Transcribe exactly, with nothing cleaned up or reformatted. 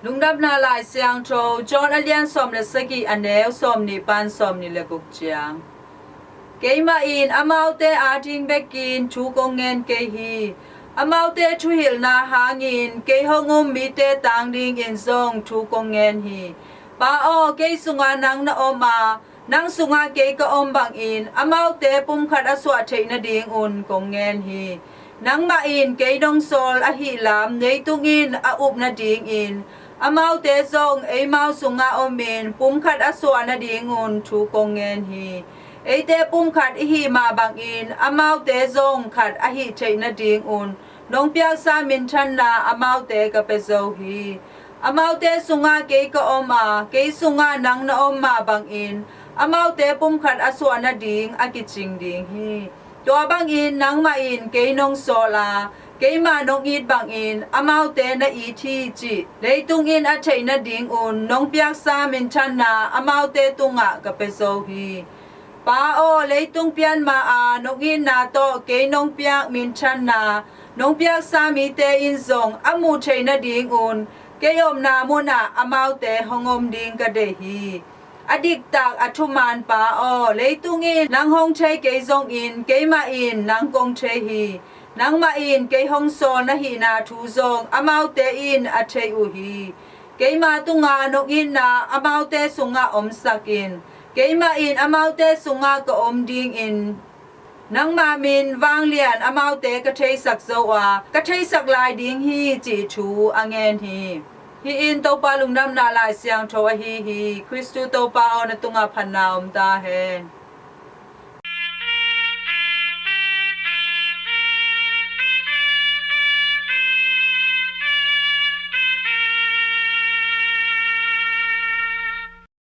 Lungdamna Lai Siangtho John a lian sawm le sagih, a neu sawmnih pan sawmnih le guk ciang. Keimah in amaute ading bekin thu kong ngen kei hi. Amaute thuhilhna hangin kei hong um mite tang dingin zong thu kong ngen hi. Pa aw, kei sungah nang na om a, nang sungah kei ka om bangin amaute pumkhat a suah theih nadingun kong ngen hi. Nangmah in kei nong sawl ahih lam leitung in a up nadingin amaute zong eimau sungah omin pumkhat a suah nadingun thu kong ngen hi. Eite pumkhat i hih mah bangin amaute zong khat a hih theih nadingun nong piaksa minthanna amaute ka pia zo hi. Amaute sungah kei ka om a, kei sungah nang na om mah bangin amaute pumkhat a suah nading a kicing ding hi. Tua bangin nangmah in kei nong sawl a, keimah nong it bangin amaute na it hi cih leitung in a theih nadingun nong piaksa minthanna amaute tungah ka pia zo hi. Pa aw, leitung pian ma-a nong itna tawh kei nong piak minthanna nong piaksa mite in zong a muh theih nadingun kei omna munah amaute hong om ding ka deih hi. A diktak a thuman Pa aw, leitung in nang hong thei kei zongin keimah in nang kong thei hi. Nangmah in kei hong sawl na hihna thu zong amaute in a thei uh hi. Keima tungah nong itna amaute sungah omsak in, keimah in amaute sungah ka om dingin nangma min vanglian amaute ka theisak zo a, ka theisak lai ding hi, cih thu a ngen hi. Hih in Topa Lungdamna Lai Siangtho ahi hi. Khristu Topa aw, na tungah phatna om ta hen.